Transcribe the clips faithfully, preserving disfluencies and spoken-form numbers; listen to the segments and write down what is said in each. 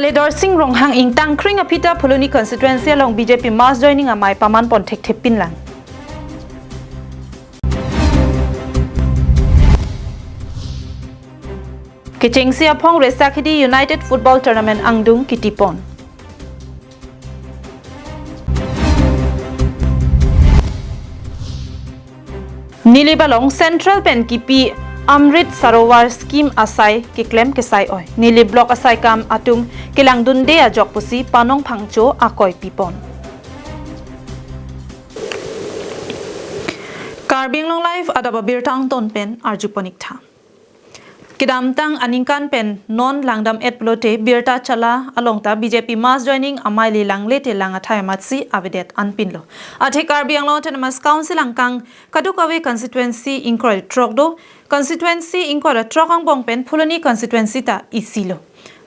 Ledor Sing Ronghang ingtangkring aphi ta Phuloni constituency along B J P mass joining amei paman pon thekthepin lang. Kechengsi aphong Resakhidi United Football Tournament angdung kitipon. Nilip along Central pen kipi Amrit Sarovar Scheme asai keklem kesai oi. Nilip Block asaikam atum kelangdunde ajok pusi Panong Phangcho akoi pipon. Karbi Anglong Live adap abirta angton pen arjupon ik tha. Kedamtang aningkan pen non langdam-et pulote birta chala along ta B J P mass joining amei le langle te lang athai amatsi avedet anpinlo. Athe Karbi Anglong Autonomous Council angkang kadokave constituency ingkoi throk do, constituency ingkoi throk angbong pen Phuloni constituency ta isilo.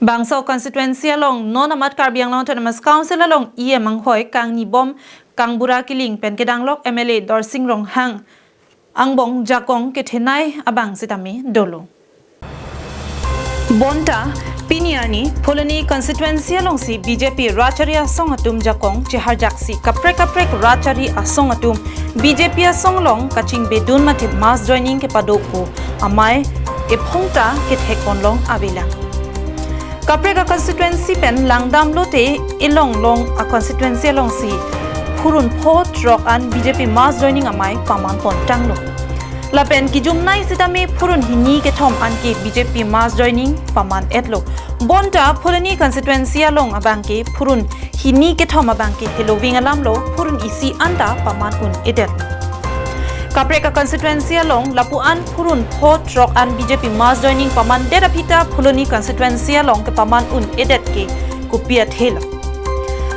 Bangso constituency along non amat Karbi Anglong Autonomous Council along E M anghoi kangnibom Kangbura Killing pen kedanglok M L A Dorsing Ronghang angbong jakong kethenei abang sitame dolo. Bonta pini arni Phuloni constituency alongsi B J P rachari asong atum jakong cheharjaksi kaprek kaprek rachari asong atum B J P asong along kachingbedun mate mass joining kepado pu amei ephong ta kethekpon long avelang. Kaprek a constituency pen langdam lote elong long a constituency alongsi phurun pho throk an B J P mass joining amei paman pon tanglo. Lapen kijumnei sitame phurun hini kethom anke B J P mass joining paman etlo. Bonta Phuloni constituency along abangke phurun hini kethom abangke heloving alamlo, phurun isi anta paman un-edet. Kaprek a constituency along lapu an phurun pho throk an B J P mass joining pamandet aphi ta Phuloni constituency along kepaman un-edet ke kopi athelo.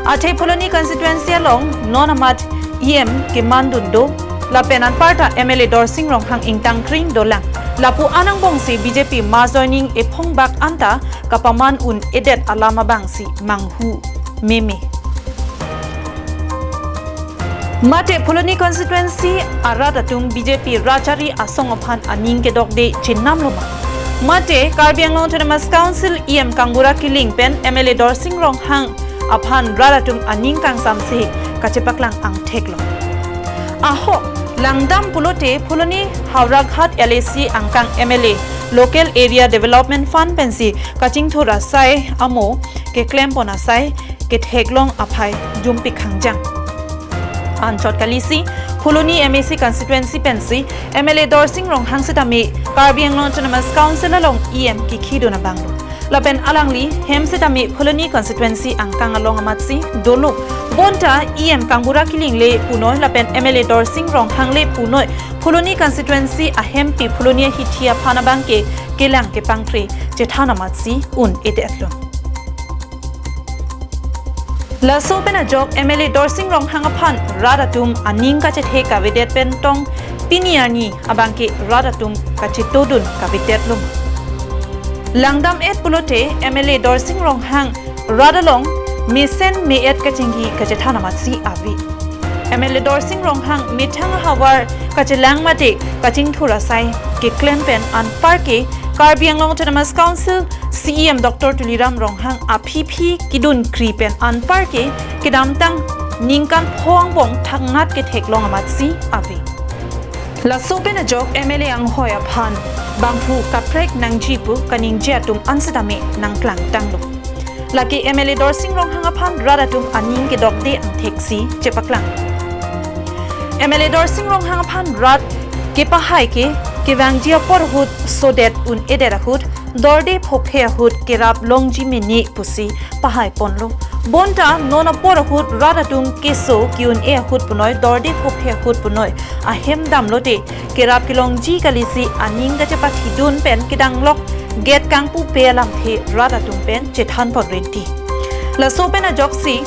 Athe Phuloni constituency along non amat E M kemandun do, lapen anparta M L A Dorsing Ronghang ingtangkring dolang. Lapu an angbongsi B J P mass joining ephong bak anta kapaman un-edet alam abangsi manghu meme. Mate Phuloni constituency arat atum B J P rachari asong aphan aning kedokde chenamlo ma? Mate Karbi Anglong Autonomous Council E M Kangbura Killing pen M L A Dorsing Ronghang aphan rat atum aning kangsamse kachepaklang angtheklo. Ahok langdam pulote Phuloni Howraghat L A C angkang M L A Local Area Development Fund pensi kachingthur asai amo keklempon asai ketheklong aphai jumpi khangjang. Anchot kalisi, Phuloni M A C constituency pensi M L A Dorsing Ronghang sitame Karbi Anglong Autonomous Council along E M kikhidun abanglo. Lapen alangli hem sitame Phuloni constituency angkang along amatsi dolo. Bonta E M Kangbura Killing le punoi lapen M L A Dorsing Ronghang le punoi Phuloni constituency ahempi Phuloni ahithi aphan abangke kelang kepangkre chethan amatsi un-edetlo. Laso pen ajok M L A Dorsing Ronghang aphan rat atum aning kachethe kavedet pen tong pini arni abangke rat atum kachetodun kavedetlo. Langdam-et pulote M L A Dorsing Ronghang rat along mesen me-et kachingki kachethan amatsi ave. M L A Dorsing Ronghang methang ahavar kachelang mate kachingthur asai keklem pen anparke Karbi Anglong Autonomous Council C E M Doctor Tuliram Ronghang aphiphi kidunkri pen anparke kedamtang ningkan pho angbong thangnat ketheklong amatsi ave. Laso pen ajok M L A anghoi aphan bangphu kaprek nangji pu kaningje atum an sitame nangklangtanglo. Lake M L A Dorsing Ronghang aphan rat atum aning kedokde angtheksi chepaklang. M L A Dorsing Ronghang aphan rat kepahai ke kevangji apor ahut sodet un-edet ahut dorde phophe ahut kerap longji mene pusi pahai ponlo. Bonta non apor ahut rat atum keso ki-un-e ahut punoi dorde phophe ahut punoi ahem damlote kerap kelongji kalisi aning kachepathidun pen kedanglok gate kangpupe alamthe rat atum pen chethan ponrenti. Laso pen ajoksi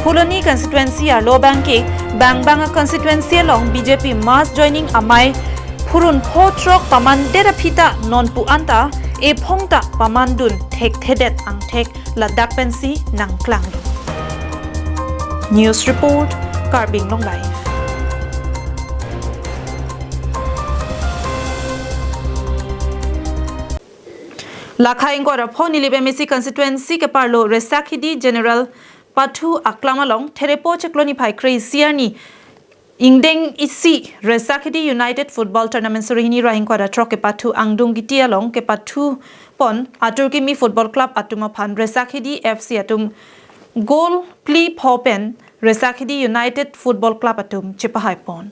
Phuloni constituency arlo abangke bangbang a constituency along B J P mass joining amei phurun pho throk pamandet aphi ta nonpu anta ephong ta pamandun thekthedet angthek ladak pensi nangklanglo. News report, Karbi Anglong Live. Lakha ingkoi ra pho Nilip M A C constituency keparlo Resakhidi General Pathu Aklam along Therepo chiklo niphai kre-isi arni ingdeng isi Resakhidi United Football Tournament suri hini ra ingkoi ra throk kepathu angdung kiti along kepathu pon Atur Kimi Football Club atum aphan Resakhidi F C atum goal phli pho pen Resakhidi United Football Club atum chepahai pon.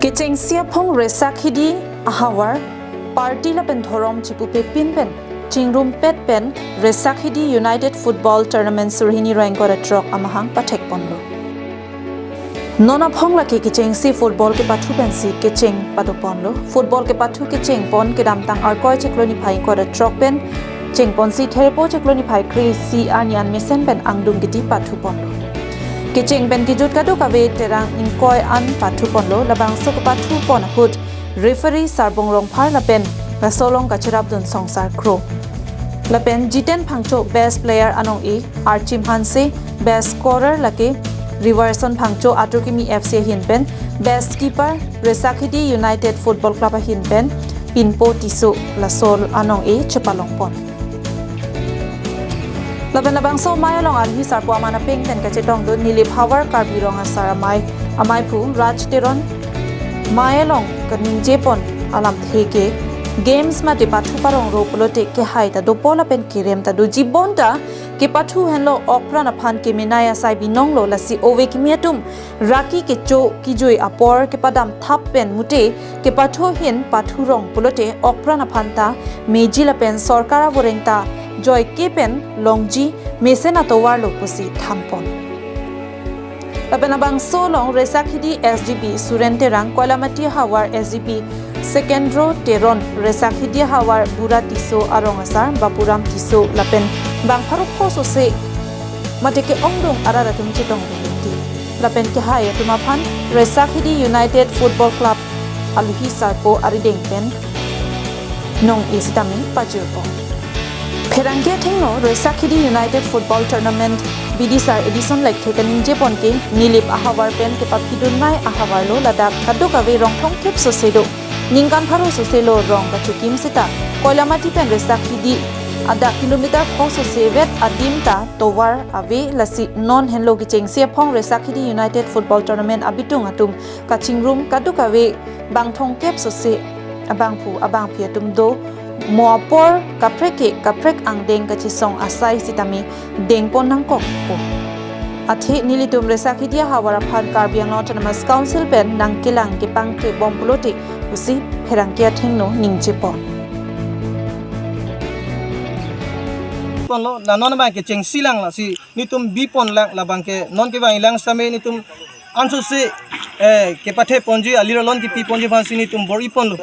Kechengsi aphong Resakhidi ahavar party lapen dhorom chipupepin pen chingrumpet pen Resakhidi United Football Tournament suri hini ra ingkoi ra throk amahang pathek ponlo. Non aphong lake kechengsi football kepathu pensi kecheng pado ponlo. Football kepathu kecheng pon kedamtang Arkoi chiklo niphai ingkoi ra throk pen cheng ponsi Therepo chiklo niphai kre-isi arni an mesen pen angdung kiti pathu ponlo. Kecheng pen kejut kadokave Terang ingkoi an pathu ponlo. Labangso kepathu pon ahut referee Sarbong Rongphar lapen laso along kacherapdun Songsar Kro. Lapen Jiten Phangcho best player anong-e, Archim Hanse best scorer lake Riverson Phangcho Atur Kimi F C ahin pen, best keeper Resakhidi United Football Club ahin pen Pinpo Tisso laso anong-e chepalong pon. Lapen labangso amei along alhi sarpo aman apeng pen kachetongdun Nilip havar Karbi Rong Asar amei, ameiphu Raj Teron amei along kaningje pon alamthe ke games mate pathu parong ro pulote kehai ta dopo lapen kerem ta doji bonta kepathu henlo okpran aphan kemenei asai binonglo, lasi ove kimi atum raki kecho kejui apor kepadam thap pen mute kepathu ahin pathu rong pulote okpran aphan ta meji lapen sorkar avoreng ta joike pen longji mesen atovarlo pusi than pon. Lapen labangso along Resakhidi S G B Suren Terang, Koilamati havar S G B Sekendro Teron, Resakhidi havar Bura Tisso arong asar Bapuram Tisso lapen bang pharo pho sose mate ke-ongdung arat atum chetongdun ti. Lapen kehai atum aphan Resakhidi United Football Club alhi sarpo arideng pen nong-e sitame pajirpo. Pherangke athengno Resakhidi United Football Tournament bidisar Edison Lekthe kaningje pon ke Nilip ahavar pen kepaphidun mai ahavar lo, ladak kadokave rong thomkep sose do. Ningkan pharo sose lo rong kachokim seta Koilamati pen Resakhidi adak kilometer pho sose vet adim ta tovar ave, lasi non henlo kechengsi aphong Resakhidi United Football Tournament abitung atum kachingrum kadokave bang thomkep sose abangphu abangphi atum do, mo apor kaprek ke kaprek angdeng kachesong asai sitame dengpon nangkokpo. Athe nelitum Resakhidi ahavar aphan Karbi Anglong Autonomous Council pen nangkelang kepangkre bom pulote pusi pherangke athengno ningje pon. Ponlo, la non abang kechengsi lang, lasi nelitum bi pon lang, labang ke non kevang ilang sitame nelitum ansose, eh, kepathe ponji, aliralon kepi ponji aphansi nelitum bor-i ponlo.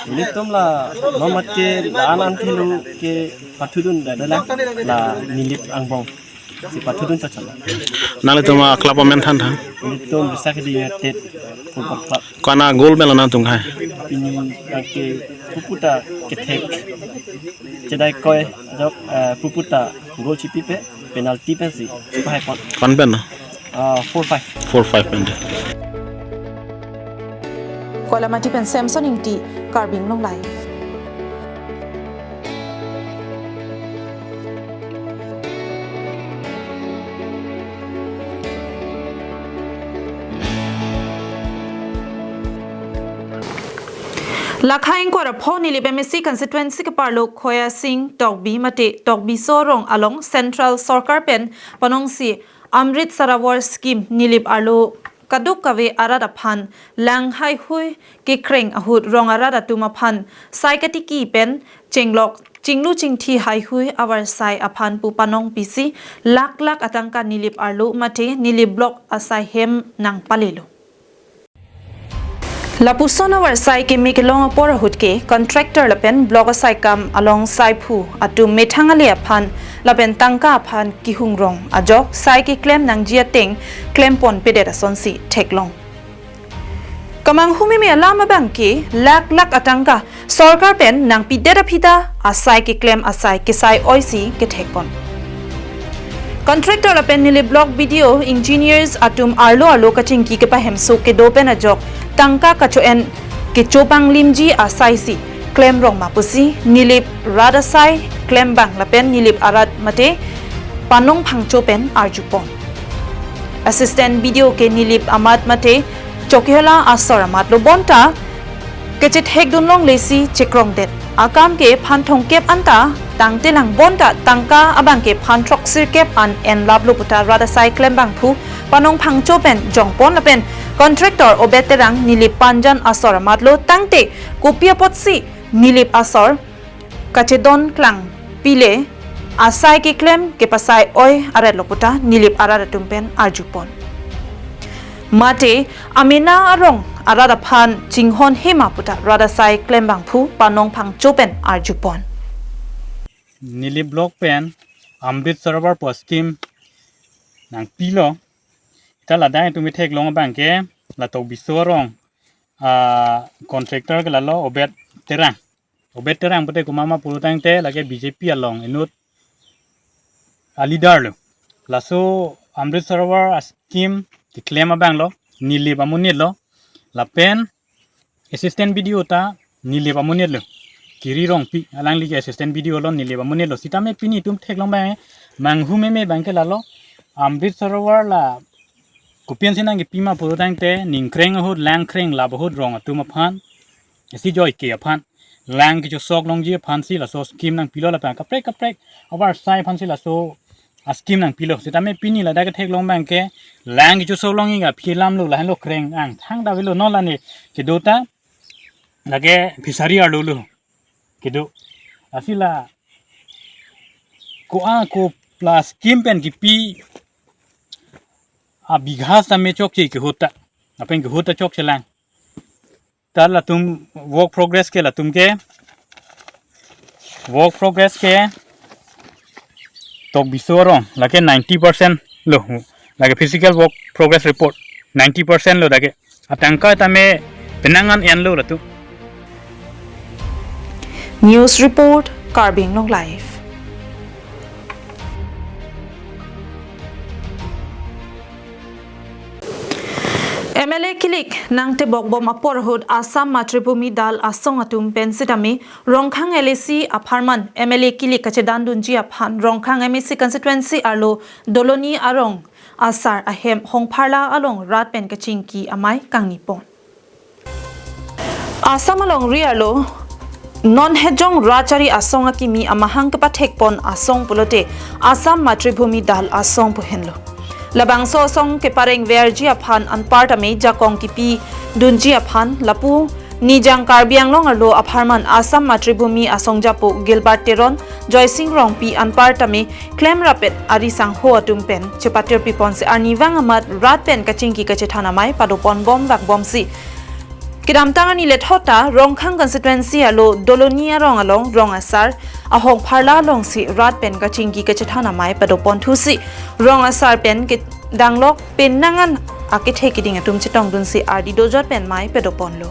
Nelitum la non mat ke la an an thelo kepathudun dada la, la Nilip angbong si pathudun chacham. Nanglitum a club amen than tha? Nelitum Resakhidi United Football Club. Ko-an a goal pen lo nangtum hai? Pini abang ke pupu ta kethek chedai koi ajok, eh, pupu ta goal chipipe penalty pensi chepahai pon. Ko-an pen lo? Ah, four five. Four five pen de. Koilamati pen Samson Ingti, Karbi Anglong Live. Lakha ingkoi ra pho Nilip M A C constituency keparlo Khoya Sing Tokbi mate Tokbiso rong along Central Sorkar pen panongsi Amrit Sarovar Scheme Nilip arlo kadokave arat aphan lang haihui kekreng ahut rong arat atum aphan sai katiki pen chenglok chinglu chingthi haihui avarsai aphan pu panong pisi lakh lakh atangka Nilip arlo mate Nilip block asai hem nangpalelo. Lapuson avarsai keme kelong apor ahut ke contractor lapen block asai kam along saiphu atum methang ale aphan lapen tangka aphan kehung rong ajok sai keklem nangji ateng klempon pedet asonsi theklong. Kamanghu meme alam abang ke lakh lakh atangka sorkar pen nangpidet aphi ta asai keklem asai kesai oisi kethekpon. Contractor lapen Nilip block B D O engineers atum arlo arlo kachingki kepahemso kedo pen ajok tangka kacho-en kecho panglimji asaisi klem rong ma pusi Nilip rat asai klembang lapen Nilip arat mate Panong Phangcho pen arjupon. Assistant B D O ke Nilip amat mate Chokihola asor amat lo bonta kechethekdun longlesi chekrongdet. Akam ke phan thomkep anta tangtelang bonta tangka abang ke phan throksirkep an enlap lo puta rat asai klembangphu Panong Phangcho pen jongpon lapen contractor Obed Terang Nilip Panjan asor amat lo tangte kopi apotsi Nilip asor kachedon klang pile asai keklem kepasai oi arat lo puta Nilip arat atum pen arjupon. Mate amena arong arat aphan chinghon hema puta rat asai klembangphu Panong Phangcho pen arjupon. Nilip block pen Amrit Sarovar pu scheme nangpilo. Ta ladak itum ithek long abang ke la Tokbiso arong a contractor ke lalo Obed Terang. Obed Terang pute komat ma pulo tangte lake B J P along inut a leader lo. Laso Amrit Sarovar a scheme keklem abang lo, Nilip amonit lo. Lapen assistant B D O ta Nilip amonit lo. Kiri Rongpi alangli ke assistant B D O lo, Nilip amonit lo. Sitame pini itum theklong abang manghu meme abang ke lalo Amrit Sarovar la kopi ansi nangkepi ma pulo tangte ningkreng ahut, langkreng lap ahut rong atum aphan, isi joike aphan, lang kechosok longji aphansi laso scheme nangpilo lapen kaprek kaprek avarsai aphansi laso a scheme nangpilo. Sitame pini ladak ketheklong abang ke lang kechosok longji aphi lam lo, lahenlo kreng angthang ta avelo, non la ne kedo ta lake fishery arlo lo kedo. Lasi la ko-an ko la scheme pen kipi abigha sitame chokche kehut ta, lapen kehut ta chokchelang. Ta latum work progress ke latum ke work progress ke Tokbiso arong lake ninety percent lo, lake physical work progress report ninety percent lo lake. Atangka tame penang an enlo latum. News report, Karbi Anglong Live. M L A kilik nangtebok bom apor ahut Assam Matribhumi Dal asong atum pen sitame Rongkhang L A C apharman M L A kilik kachedandunji aphan Rongkhang M A C constituency arlo Doloni arong asar ahem Hongpharla along rat pen kachingki amei kangnipon. Assam alongri arlo non hejong rat chari asong akimi amahang kepathekpon asong pulote Assam Matribhumi Dal asong pu henlo. Labangso asong kepareng verji aphan anparta me jakong kipidunji aphan lapu Nijang Karbi Anglong arlo apharman Assam Matribhumi asongjapo Gilbert Teron, Joysing Rongpi anparta me klem rapet ari sangho atum pen chepatirpiponsi arnivang amat rat pen kachingki kachethan amei padoponbom vakbomsi kedamtang arni lethot ta Rongkhang constituency arlo Doloni arong along rong asar a Hongpharla alongsi rat pen kachingki kachethan amei padoponthusi rong asar pen kedanglok penang an akethe keding atum chetongdunsi ardi dojot pen mei padoponlo.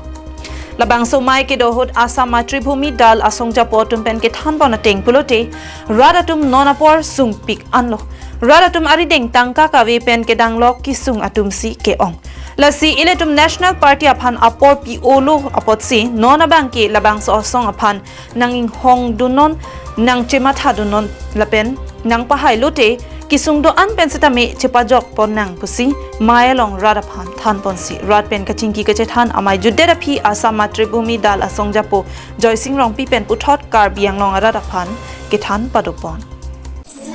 Labangso mei kedo ahut Assam Matribhumi Dal asongjapo atum pen kethanpon ateng pulote rat atum non apor sungpik anlo. Rat atum arideng tangka kave pen kedanglok kesung atumsi ke-ong. Lasi ilitum National Party aphan apor pi-olo apotsi non abangke labangso asong aphan nang-inghongdunnon, nangchemathadunnon lapen nangpahailote kesung do-an pen sitame chepajokpon nang pusi mei along rat aphan thanponsi rat pen kachingki kachethan amei jutdet aphi Assam Matribhumi Dal asongjapo Joysing Rongpi pen puthot Karbi Anglong arat aphan kethan padopon.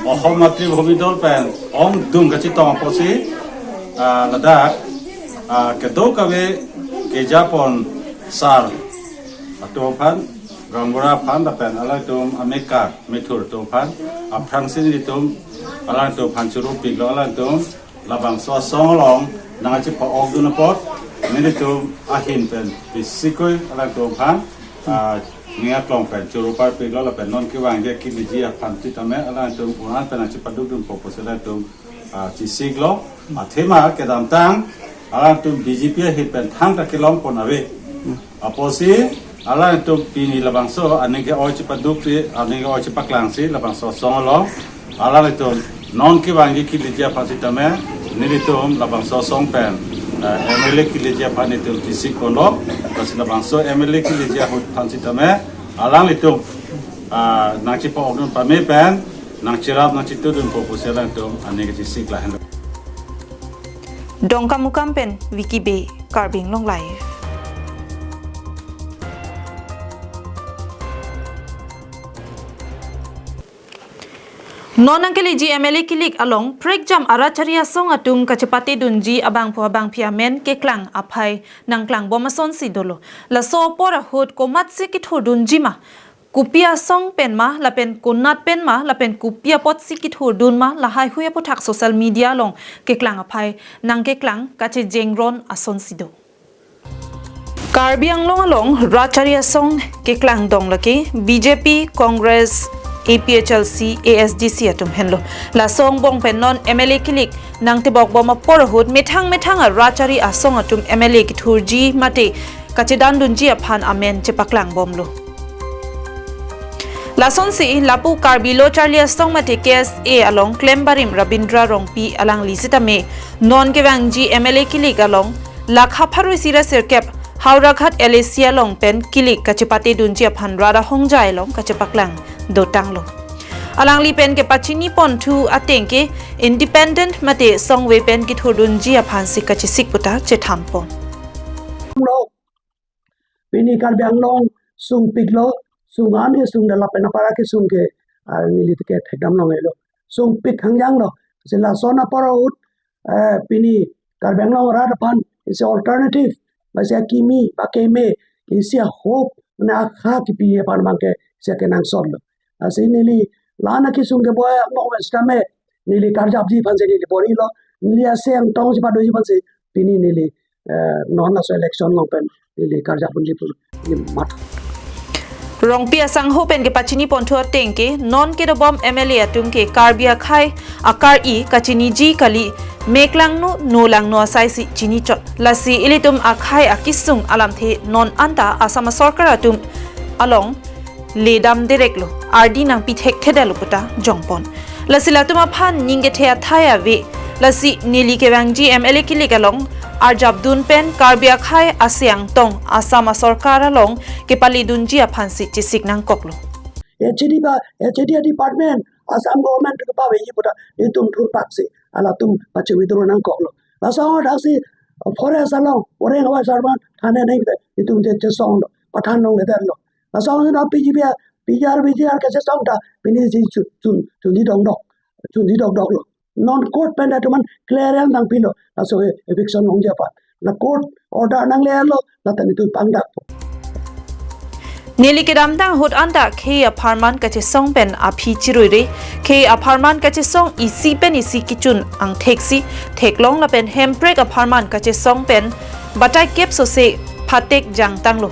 Assam Matribhumi Dal pen ongdung kachetong apotsi, ah, ladak, ah, kedo kave kejapon sar atum aphan, gaonbura aphan lapen alangtum amekar methur atum aphan, aphrangsi nelitum alangtum aphan choro piklo, alangtum labangso asong along nangchepa-okdun apot nelitum ahin pen pisikoi alangtum aphan, ah, ning aklong pen choro parpiklo lapen non kevangji akiliji aphan sitame alangtum uran pen nangchepadukdunpo pusi alangtum, ah, chesiklo. Athema kedamtang alangtum B J P ahin pen thangta kelongpon ave. Apotsi alangtum pini labangso aning ke-oi chepadukri, aning ke-oi chepaklangsi labangso asong along alangtum non kevangji akiliji aphan sitame nelitum labangso asong pen, eh, M L A akiliji aphan nelitum chesikponlo. Lasi labangso M L A akiliji ahut aphan sitame Alanglitum, ah, nangchepa-okdun pame pen, nangcherap nangchetudunpo pusi alangtum aning kachesik lahenlo. Dongkamukam pen Vicky Bey, Karbi Anglong Live. Non nangkeleji M L A kilik along prekjam arat chari asong atum kachepatedunji abangphu abangphi amen keklang aphai nangklangbom asonsi dolo. Laso apor ahut komatsi kethurdunji ma, kopi asong pen ma, lapen konat pen ma, lapen kopi apotsi kethurdun ma, lahaihui aphuthak social media along keklang aphai nangkeklang kachejengron asonsi do. Karbi Anglong along rat chari asong keklang dong lake B J P, Congress, A P H L C, A S D C atum henlo. Laso angbong pen non M L A kilik nangtebokbom apor ahut methang methang arat chari asong atum M L A kethurji mate kachedandunji aphan amen chepaklangbomlo. Lasonsi lapu Karbi Lo Charli Asong mate K S A along klembarim Rabindra Rongpi alangli sitame non kevangji M L A kilik along lakha pharo isi ra sirkep Howraghat L A C along pen kilik kachepatedunji aphan rat ahongjai along kachepaklang dotanglo. Alangli pen kepachini ponthu ateng ke independent mate songve pen kethurdunji aphansi kachesik puta chethampon. Lo, pini Karbi Anglong sungpiklo, sung an kesung de lapen apar akesung ke, ah, neli ke thekdam longle lo. Sungpik hangjanglo. Si lason apor ahut, eh, pini Karbi Anglong arat aphan isi alternative, ba isi akimi, ba keme, isi a-hope, mane akha kipi aphan abangke isi akenangsotlo. Lasi neli la-an akesung keboi angbong sitame neli karjapji aphansi neli borilo. Neli aseng tong chepadoji aphansi pini neli, eh, non laso election along pen neli karjap unji pu neli matha. Rongpi asangho pen kepachini ponthu ateng ke non kedobom M L A atum ke Karbi akhei akar-i kachiniji kali, meklangno nolangno asaisi chinichot. Lasi ilitum akhei akesung alamthe non anta Assam asorkar atum along ledam direklo, ardi nangpi thekthedetlo puta jongpon. Lasi latum aphan ning kethe athai ave. Lasi neli kevangji M L A kilik along arjapdun pen Karbi akhei aseng tong Assam asorkar along kepaledunji aphansi chesik nangkoklo. H A D ba, H A D department, Assam government kepaveji puta itum thurpaksi, alatum pache-withdraw nangkoklo. Laso athak si forest along, orang awai sarman, thane nai itum je chesonglo, pathan longledetlo. Laso na P G P R, P G R, P G R kachesong ta, pini si chu-, chun, chunji dongdok, chunji dokdoklo. Non court pen ta tuman clearance nangpilo, laso e-, eviction longji aphan. La court order nanglelo, la tani tu pangdakpo. Neli kedamtang ahut anta khei apharman kachesong pen aphi chiruire, khei apharman kachesong isi pen isi kechun angtheksi theklong lapen hemprek apharman kachesong pen batai kep sose phatek jangtanglo.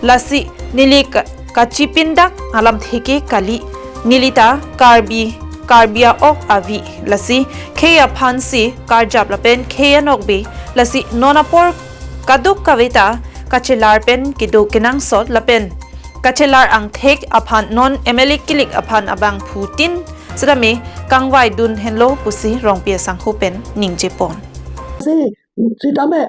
Lasi neli ka-, kachipindak alamthe ke kali, neli ta Karbi, Karbi a-ok avi, lasi khei aphansi karjap lapen khei anokbe, lasi non apor kaduk kave ta kachelar pen kedo kenangsot lapen kachelar angthek aphan non M L A kilik aphan abangphutin sitame kangvaidun henlo pusi Rongpi asangho pen ningjepon. Si, sitame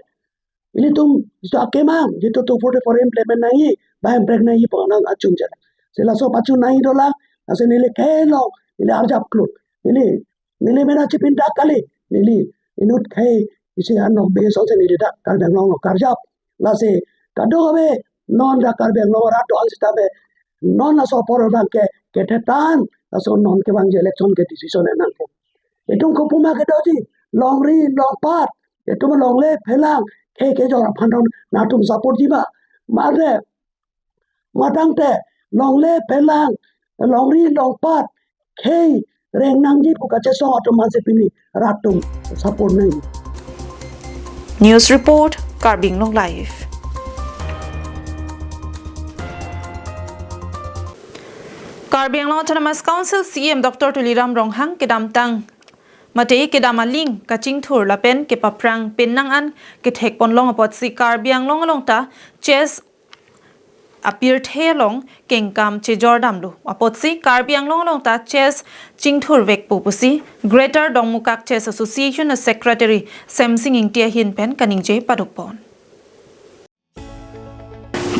ilitum jitu akemang, jitu two forty-four implement nangji, ba hemprek nangji pu nang achun jala. Si laso pachun nangji dolang, lasi neli khei along, neli arjapklo. Neli, neli mena chipindak kali, neli inut khei isi anokbe asonsi neli dak Karbi Anglong along karjap. Lasi kadokave non dak Karbi Anglong arat do-an sitame, non laso apor abangke, kethetan, laso non kevangji election ke decision enangpo. Itum kopi ma kedoji, longri, longpat, itum longle phelang, khei kejor aphan dong, latum support ji ma. Mate, matangte, longle phelang, longri, longpat, khei reng nangji pu kachesong atum aphansi pini rat atum support nangji. News report, Karbi Anglong Live. Karbi Anglong Autonomous Council C E M Doctor Tuliram Ronghang kedamtang mate kedam aling kachingthur lapen kepaphrang pinnang an kethekponlong apotsi Karbi Anglong along ta chess apirthe along kengkam chejordamlo apotsi Karbi Anglong along ta chess chingthurvekpo pusi Greater Dongmukak Chess Association a Secretary Semsing Ingti ahin pen kaningje padopon.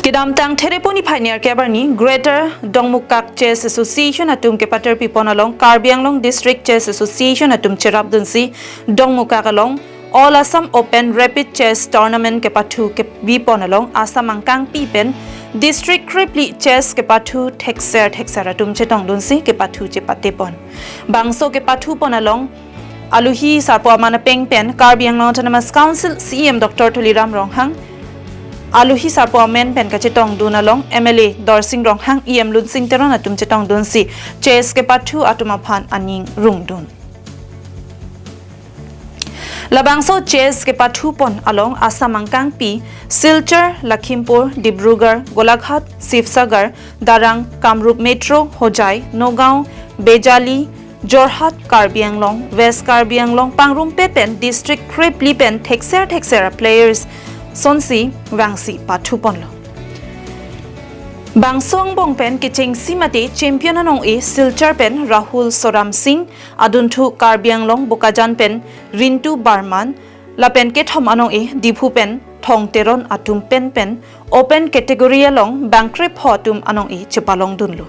Kedamtang Thereponi phaini arkebarni Greater Dongmukak Chess Association atum kepatir pipon along Karbi Anglong District Chess Association atum cherapdunsi Dongmukak along All Assam Open Rapid Chess Tournament kepathu kepipon along Assam angkangpi pen district krepli chess kepathu thekser thekser atum chetongdunsi kepathu chepatepon. Bangso kepathupon along aluhi sarpo aman apeng pen Karbi Anglong Autonomous Council C E M Doctor Tuliram Ronghang, aluhi sarpo amen pen kachetongdun along M L A Dorsing Ronghang, E M Lunsing Teron atum chetongdunsi chess kepathu atum aphan aning rungdun. Labangso chess kepathupon along Assam angkangpi Silchar, Lakhimpur, Dibrugarh, Golaghat, Sibsagar, Darrang, Kamrup Metro, Hojai, Nagaon, Bejali, Jorhat, Karbi Anglong, West Karbi Anglong pangrumpet pen district krepli pen thekser thekser a players sonsi vangsi pathuponlo. Bangso angbong pen kechengsi mate champion anong-e Silchar pen Rahul Soram Singh, adunthu Karbi Anglong Bokajan pen Rintu Barman, lapen kethom anong-e Diphu pen Thong Teron atum pen pen open category along bangkrepho atum anong-e chepalongdunlo.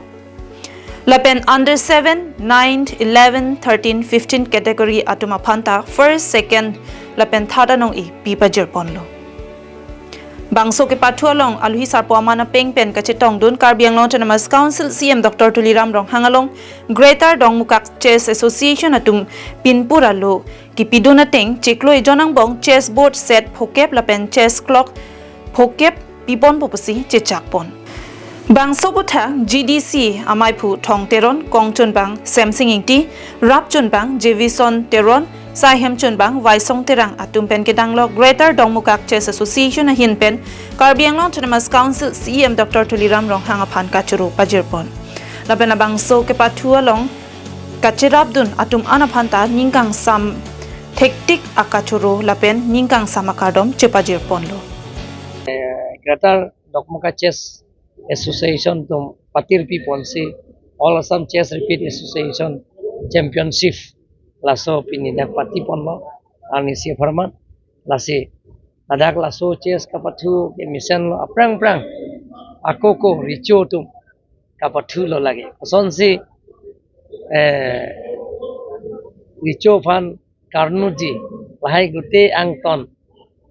Lapen under seven, nine, eleven, thirteen, fifteen category atum aphanta first, second lapen third anong-e pi pajirponlo. Bangso kepathu along aluhi sarpo aman apeng pen kachetongdun Karbi Anglong Autonomous Council C E M Doctor Tuliram Ronghang along Greater Dongmukak Chess Association atum pinpur alo kipidun ateng chiklo ejon angbong chess board set phokep lapen chess clock phokep piponpo pusi chechakpon. Bangso aputhak G D C amaiphu Thong Teron, kongchunbang Semsing Ingti, rapchunbang Jevison Teron, saihem chunbang Waisong Terang atum pen kedanglok Greater Dongmukak Chess Association ahin pen Karbi Anglong Autonomous Council C E M Doctor Tuliram Ronghang aphan kachoro pajirpon. Lapen labangso kepathu along kacherapdun atum an aphanta ningkangsam thektik akachoro lapen ningkangsam akardom chepajirponlo. Greater Dongmukak Chess Association atum patir piponsi All Assam Chess Rapid Association Championship laso pini dak patiponlo arnisi apharman. Lasi ladak laso chess kepathu ke mesenlo, aphrang aphrang ako ako recho atum kepathulo lake. Kosonsi, eh, recho aphan karnuji, lahai gute angton,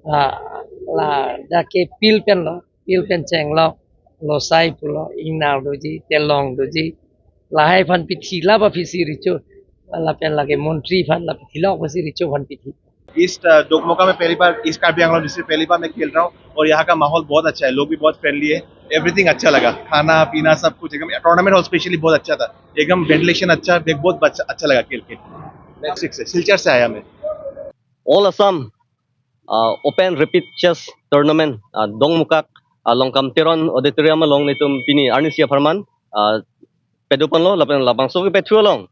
la, ladak ke pil penlo, pil pen chenglo, losai pulo, ingnar doji, telong doji, lahai aphan pithi, la ba pithi recho, lapen lake montri aphan la pithi, la pithi recho aphan pithi. East, uh, Dokmoka में पहली बार, east Karbi Anglong district पहली बार मैं खेल रहा हूँ और यहाँ का माहौल बहुत अच्छा है, लोग भी बहुत फ्रेंडली है, एवरीथिंग अच्छा लगा, खाना पीना सब कुछ एकदम, टूर्नामेंट हॉल स्पेशली बहुत अच्छा था, एकदम वेंटिलेशन अच्छा, देख बहुत अच्छा, अच्छा लगा खेल के। सिक्स से, सिलचर से आया मैं। All Assam, uh, Open Rapid Chess Tournament, uh, Dongmukak, uh, Longkam Teron Auditorium along nelitum pini arnisi apharman, uh, padoponlo, lapen labangso kepathu along,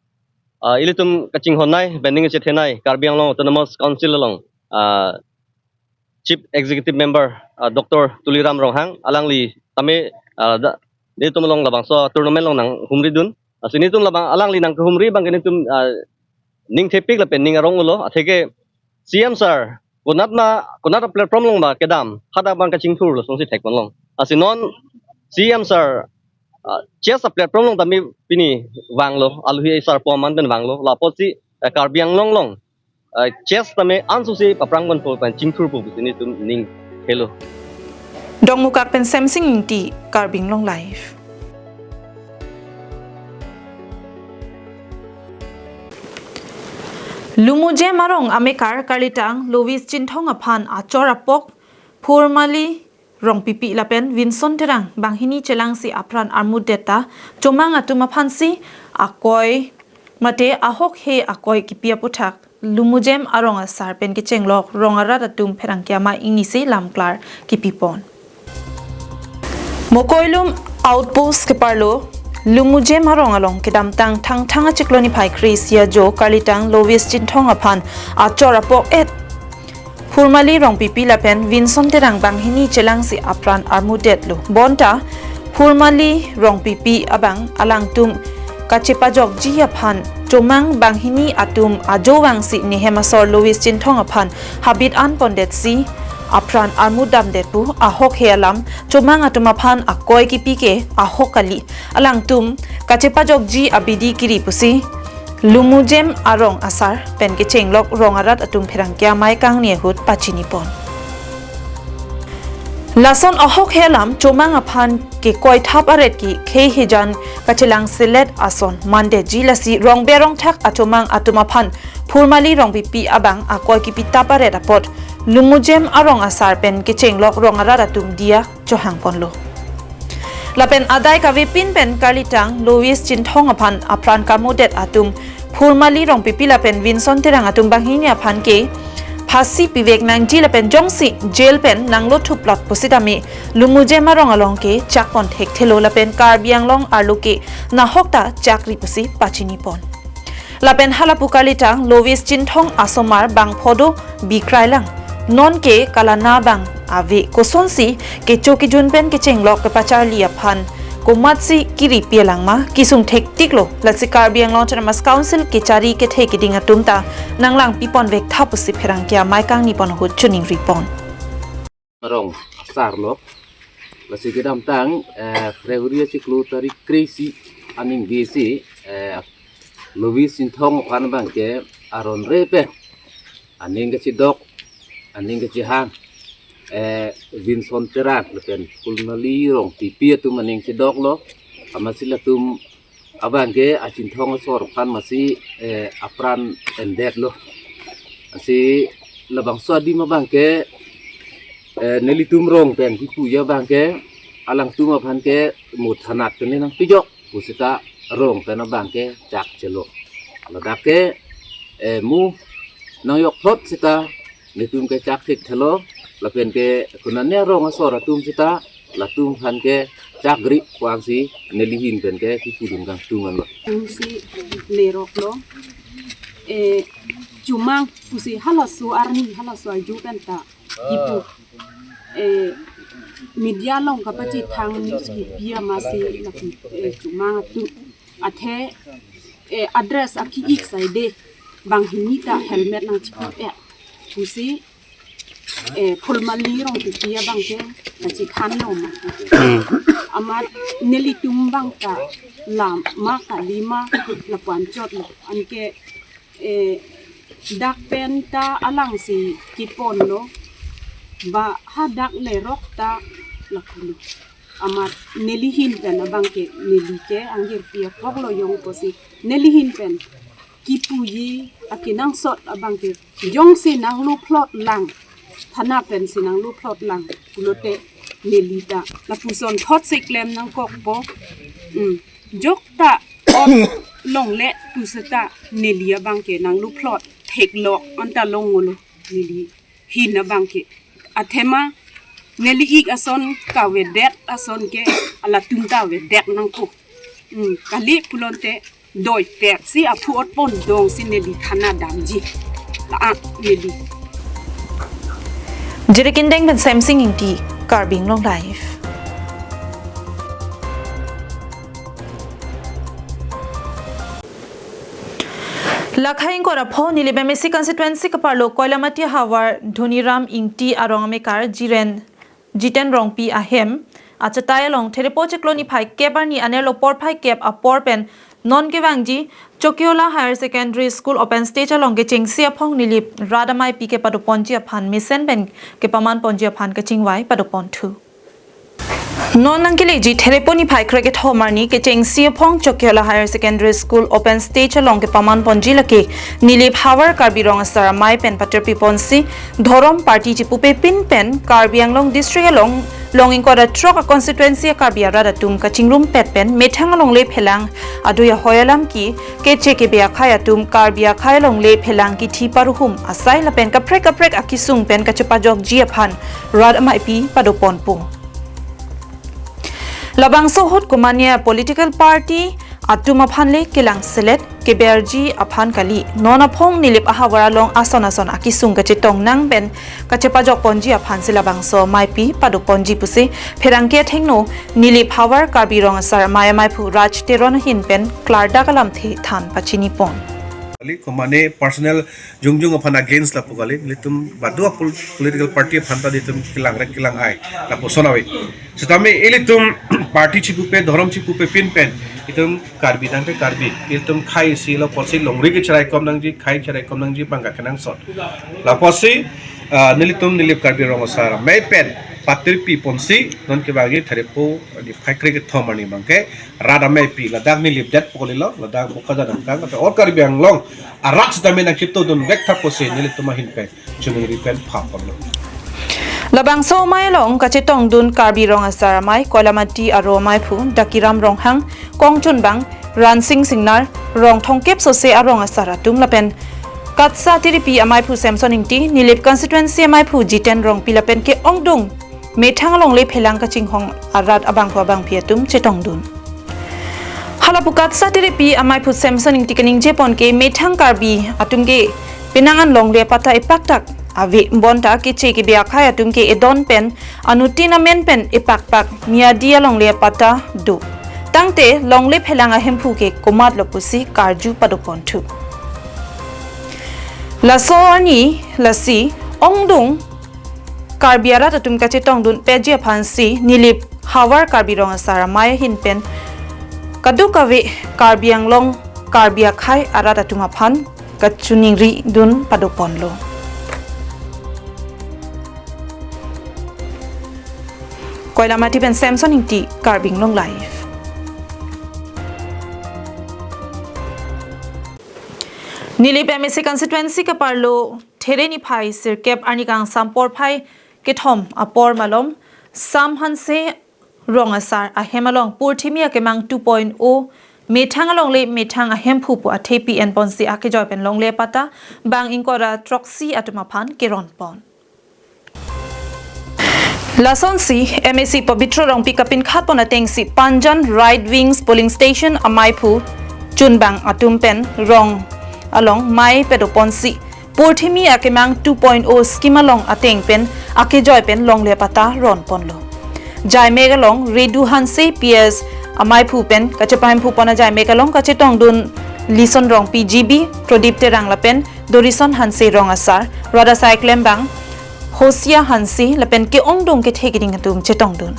uh, ilitum kachinghonnei, pen ning chethenei, Karbi Anglong Autonomous Council along, uh, Chief Executive Member, uh, Doctor Tuliram Ronghang, alangli tame, uh, da, nelitum along labangso tournament along nanghumridun. Lasi nelitum labang alangli nangkehumri abang ke nelitum, uh, ning thepik lapen ning arong-olo, atheke C M sir, konat ma, konat a platform along ma kedam, hadak abang kachingthurlo, songsi thekponlong. Lasi non C M sir, uh, chess a platform along tame pini vanglo, aluhi sarpo aman pen vanglo, la apotsi, uh, Karbi Anglong along, uh, chess tame ansose paphrangponpo pen chingthurpo pusi nelitum ning helo. Dongmukak pen Semsing Ingti, Karbi Anglong Live. Lumujem arong amekar karlitang Lois Chinthong aphan achor apok Phurmali Rongpipi lapen Vinson Terang banghini chelangsi apran armudet ta chomang atum aphansi akoi mate ahokhe akoi kipi aputhak Lumujem arong asar pen kechenglok rong arat atum pherangke amei ingnisi lamklar kipipon. Mokoilum outpost keparlo Lumujem arong along kedamtang Thangthang achiklo niphai kre-isi ajo karlitang Lois Chinthong aphan achor apok et Phurmali Rongpipi lapen Vinson Terang banghini chelangsi apran armudetlo. Bonta Phurmali Rongpipi abang alangtum kachepajokji aphan chomang banghini atum ajo vangsi nehem asor Lois Chinthong aphan habit anpondetsi apran armut damdet pu ahok he alam chomang atum aphan akoi kipi ke ahok kali, alangtum kachepajokji abidi kiri pusi Lumujem arong asar pen kechenglok rong arat atum pherangke amei kangni ahut pachinipon. Lason ahok he alam chomang aphan kekoi thap aret ke khei hejan kachelang selet ason mandetji, lasi rongbe rongthak achomang atum aphan Phurmali Rongpipi abang akoi kipi thap aret apot Lumujem arong asar pen kechenglok rong arat atum diya chohangponlo. Lapen adai kavepin pen kalitang Lois Chinthong aphan apran kamodet atum Phurmali Rongpipi lapen Vinson Terang atum banghini aphan ke phasi pivek nangji lapen jongsi jail pen nanglo thuplot pusitame Lumujem arong along ke chakpon thekthelo lapen Karbi Anglong arlo ke nahok ta chakri pusi pachinipon. Lapen halapu kalitang Lois Chinthong asomar bangphodo bikrailang. Non ke kalana bang ave, kosonsi kecho kejun pen kechenglok kepacharli aphan komatsi kiri pialang ma kesung thektiklo, lasi Karbi Anglong Autonomous Council kechari kethe keding atum ta nanglang piponvek tha pusi pherangke amei kangnipon ahut choningripon. Arong asar lo. Lasi kedamtang, eh, February achiklo tarik kre-isi aning bisi, eh, Lois Chinthong aphan abang ke aron re pen aning kachidok, aning kachihang, eh, Vinson Terang lapen Phurmali Rongpipi atum aning chidoklo. Amatsi latum abang ke a Chinthong asor aphan amatsi, eh, apran endetlo. Lasi labangso adim abang ke, eh, nelitum rong pen kipuji abang ke alangtum aphan ke mo thanat pen nangpijok pusita rong pen abang ke chakchelo. Ladak ke, eh, mo nangjokphlot sita netum ke chak thekthelo, lapen ke konane arong asor atum sita latum aphan ke chakri pu-ansi neli ahin pen ke kipudun kangtung anlo. Atumsi leroklo, eh, chomang pusi halaso arni halaso aju pen ta kipu, eh, media along kapachethang news kipi amatsi lapu, eh, chomang atum athe, eh, address aki-ik saide banghini ta helmet nangchipu, eh, pusi, eh, Phurmali Rongpipi abang ke kachithanlo ma. Hmm. Amat nelitum abang ta lama kalima lapu-an chotlo. Anke, eh, dak pen ta alangsi kiponlo, ba hadak lerok ta lapulo. Amat neli ahin pen abang ke neli ke angjirpi apoklo jongsi neli ahin pen kipuji akenangsot abang ke jongsi nanglo phlot lang, thana pensi nanglo phlot lang pulote neli ta lapuson thotsi klem nangkokpo. Hmm. Jok ta ot longle pusita neli abang ke nanglo phlot theklok anta longlo neli ahin abang ke. Athema neli-ik ason kavedet ason ke alatum ta avedet nangpo. Hmm, kali pulote doipeksi aphu otpon dongsi neli thana damji. La-an neli. Jirikindeng pen Semsing Ingti, Karbi Anglong Live. Lakhai ingkoi ra pho Nilip M A C constituency kaparlo Koilamati havar Dhoniram Ingti arong amekar Jiren Jiten Rongpi ahem achatai along Therepo chiklo niphai kep arni anerlo porphai kep apor pen non kevangji Chokiola Higher Secondary School open stage along kechengsi aphong Nilip rat ameipi kepadoponji aphan mesen pen kepamanponji aphan kachingvai padoponthu. Non nangkeleji Therepo niphai krekethom arni kechengsi aphong Chokiola Higher Secondary School open stage along kepamanponji lake Nilip havar Karbi Rong Asar Amei pen patirpiponsi dhorom party chipupepin pen Karbi Anglong district along long ingkoi ra throk a constituency a Karbi arat atum kachingrumpet pen methang alongle phelang adui ahoi alam ki keche kebe akhei atum Karbi akhei alongle phelang kithi paruhum asai lapen kaprek kaprek akesung pen kachepajokji aphan rat ameipi padoponpo. Labangso ahut komatne political party atum aphan le kelang selet keberji aphan kali, non aphong Nilip ahavar along ason ason akesung kachetong nang pen kachepajokponji aphansi labangso ameipi padoponji pusi pherangke athengno Nilip havar Karbi Rong Asar Amei ameiphu Raj Teron ahin pen klardak alamthe than pachinipon. Kali, komane personal jongjong aphan against lapu kali, ilitum badu a pol-, political party aphan ta ilitum kelang rek kelang ai lapuson ave. Setame ilitum party chipupe, dhorom chipupe pin pen, itum Karbi tangte Karbi, ilitum khei isi lapusi longri kecherai kom nangji, khei cherai kom nangji bang ka kenangsot. Lapusi, ah, nelitum Nilip Karbi Rong Asar Amei pen patirpi ponsi non kevangji Threpo niphai kre kethom arni bangke rat amei pi, ladak Nilip det pu kalilo, ladak Bokajan angkang, kata or Karbi Anglong arat setame nangchetongdun vek tha pusi nelitum ahin pen chuningri pen phap ponlo. Labangso amei along kachetongdun Karbi Rong Asar Amei, Koilamati aro ameiphu Dakiram Ronghang, kongchunbang Ransing Singnar, rong thomkep sose arong asar atum lapen KATSA tiripi ameiphu Samson Ingti, Nilip constituency ameiphu Jiten Rongpi lapen ke-ongdung methang alongle phelang kachinghon arat abangphu abangphi atum chetongdun. Halapu KATSA tiripi ameiphu Samson Ingti kaningje pon ke methang Karbi atum ke penang an longle apatta epaktak ave, bonta keche kebe akhei atum ke edon pen anuttin amen pen epakpak miadi alongle apatta do. Tangte longle phelang ahemphu ke komatlo pusi karju padoponthu. Laso arni lasi ongdung Karbi arat atum kachetongdun peji aphansi Nilip havar Karbi Rong Asar Amei ahin pen kadokave Karbi Anglong Karbi akhei arat atum aphan kachuningri dun padoponlo. Koilamati pen Samson Ingti, Karbi Anglong Live. Nilip M A C constituency kaparlo There niphai sirkep arni kangsam porphai kethom apor malom Sam Hanse Rong Asar ahem along Purthimi Akemang two point oh methang alongle methang ahemphu pu athepi enponsi akejoi pen longle apatta bang ingkoi ra throksi atum aphan keron pon. Lasonsi M A C Pabitra Rongpi kapinkhat pon atengsi Panjan Right Wings Polling Station ameiphu chunbang atum pen rong along mei padoponsi Purthimi Akemang two point oh scheme along ateng pen akejoi pen longle apatta ron ponlo. Jaimek along Redu Hanse P S ameiphu pen kachepahemphu pon ajaimek along kachetongdun Lison Rongpi G B, Prodip Terang lapen Dorison Hanse Rong Asar, rat asai klembang Hosia Hanse lapen ke-ongdung kethe keding atum chetongdun.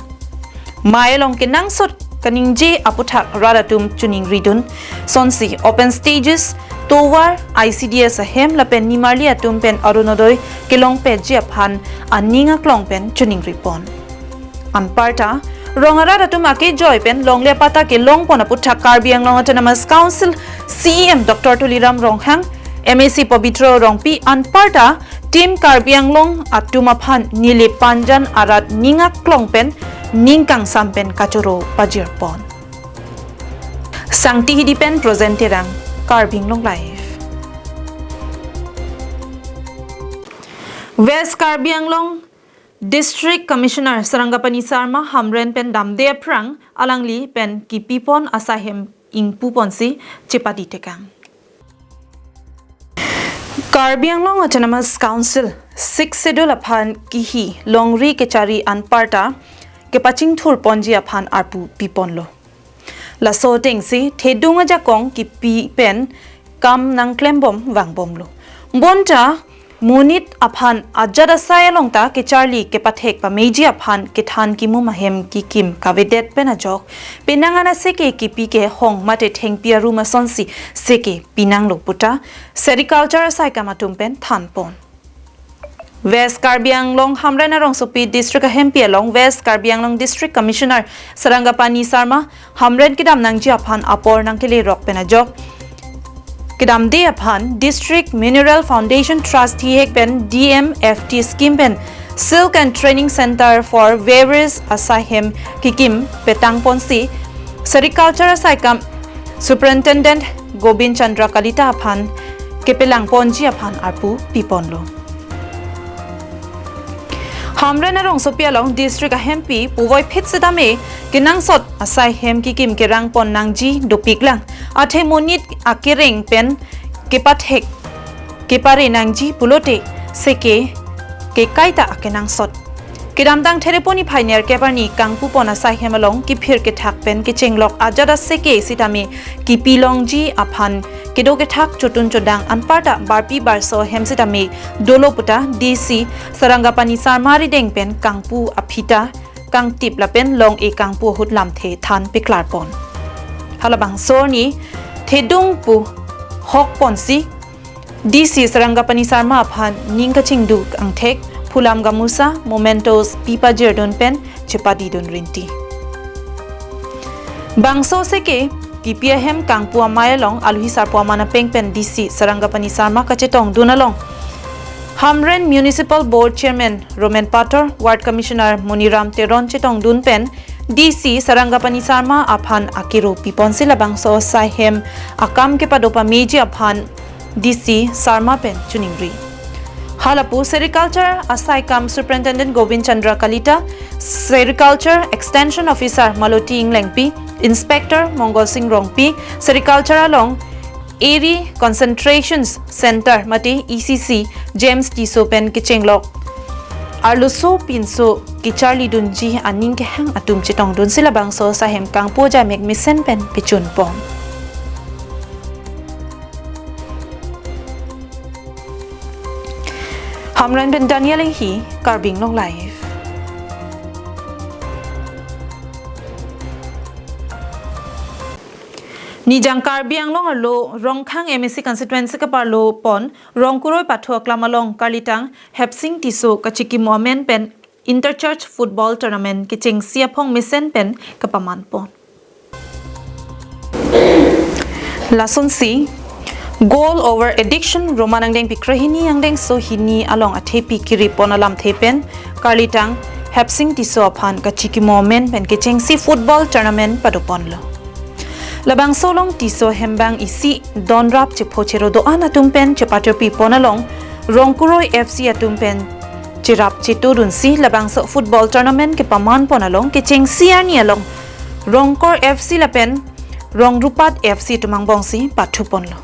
Mei along kenangsot kaningje aputhak rat atum chuningridun. Sonsi open stages, tovar, I C D S ahem lapen nimarli atum pen Arunodoi kelong peji aphan aning aklong pen chuningri pon. Anparta, rong arat atum akejoi pen longle apatta kelong pon aputhak Karbi Anglong Autonomous Council C E M Doctor Tuliram Ronghang, M A C Pabitra Rongpi anparta Team Karbi Anglong atum aphan Nilip Panjan arat ning aklong pen ning kangsam pen kachoro pajir pon. Sangti Hidi pen Projen Terang, Karbi Anglong Live. West Karbi Anglong District Commissioner Sarangapani Sharma Hamren pen damde aphrang alangli pen kipi pon asaihem ingpu ponsi chepadi tekang. Karbi Anglong Autonomous Council Sixth Schedule aphan kihi longri kechari anparta kepachingthur ponji aphan arpu piponlo. Laso atengsi thedung ajakong kipi pen kam nangklembom vangbomlo. Bonta monit aphan ajat asai along ta kecharli kepathek pameji aphan kethan kimum ahem kikim kavedet pen ajok penang an aseke kipi kehong mate thengpi arum asonsi seke pinanglo puta sericulture asai kam atum pen thanpon. West Karbi Anglong Hamren arongsopi district ahempi along West Karbi Anglong District Commissioner Sarangapani Sharma Hamren kedam nangji aphan apor nangkele rok pen ajok kedamde aphan District Mineral Foundation Trust hihek pen D M F T scheme pen Silk and Training Center for Weavers asaihem kikim petang ponsi sericulture asai kam Superintendent Gobind Chandra Kalita aphan kepelang ponji aphan arpu piponlo. Hamren arongsopi along district ahempi puvoiphit setame kenangsot asaihem kikim kerang pon nangji dopiklang. Athe monit akereng pen kepathek kepare nangji pulote seke ke kaita akenangsot. Kedamtang Thereponi phainer keparni kangpupon asai hem along kiphir kethak pen kechenglok ajat aseke sitame kipi longji aphan kedo kethak chotun chodang anparta barpi barso hem sitame dolo puta D C Sarangapani Sharma arideng pen kangpu aphita kangtip lapen long-e kangpu ahut lamthe than peklarpon. Halabangso arni thedung pu hokponsi D C Sarangapani Sharma aphan ning kachingduk angthek phulam gamusa, mementos pipajirdun pen chepadidun rinti. Bangso aseke kipi ahem kangpu amei along aluhi sarpo aman apeng pen D C Sarangapani Sharma kachetongdun along Hamren Municipal Board Chairman Roman Pathor, Ward Commissioner Moniram Teron chetongdun pen D C Sarangapani Sharma aphan akero piponsi labangso asai hem akam kepado pameji aphan D C Sharma pen choningri. Halapu Sericulture asai kam Superintendent Govind Chandra Kalita, Sericulture Extension Officer Maloti Englengpi, Inspector Mongol Singh Rongpi, Sericulture along Area Concentration Center mate E C C James Tisso pen kechenglok arloso pinso kecharlidunji aning kehang atum chetongdunsi labangso asai hem kangpu ajaimek mesen pen pechunpon. Hamren pen Daniel Enghi, Karbi Anglong Live. Nijang Karbi Anglong arlo Rongkhang M A C constituency kaparlo pon Rongkuroi pathu aklam along karlitang Hepsing Tisso kachikimo amen pen Inter-Church Football Tournament kechengsi aphong mesen pen kapamanpon. Lasonsi Goal Over Addiction Roman angdengpi krehini angdengso hini along athepi kiripon alamthe pen karlitang Hepsing Tisso aphan kachikimo amen pen kechengsi football tournament padoponlo. Labangso along Tisso hembang isi donrap chepho chero do-an atum pen chepatirpipon along Rongkuroi F C atum pen cherap chetodunsi labangso football tournament kepamanpon along kechengsi arni along Rongkor F C lapen Rongrupat F C atum angbongsi pathuponlo.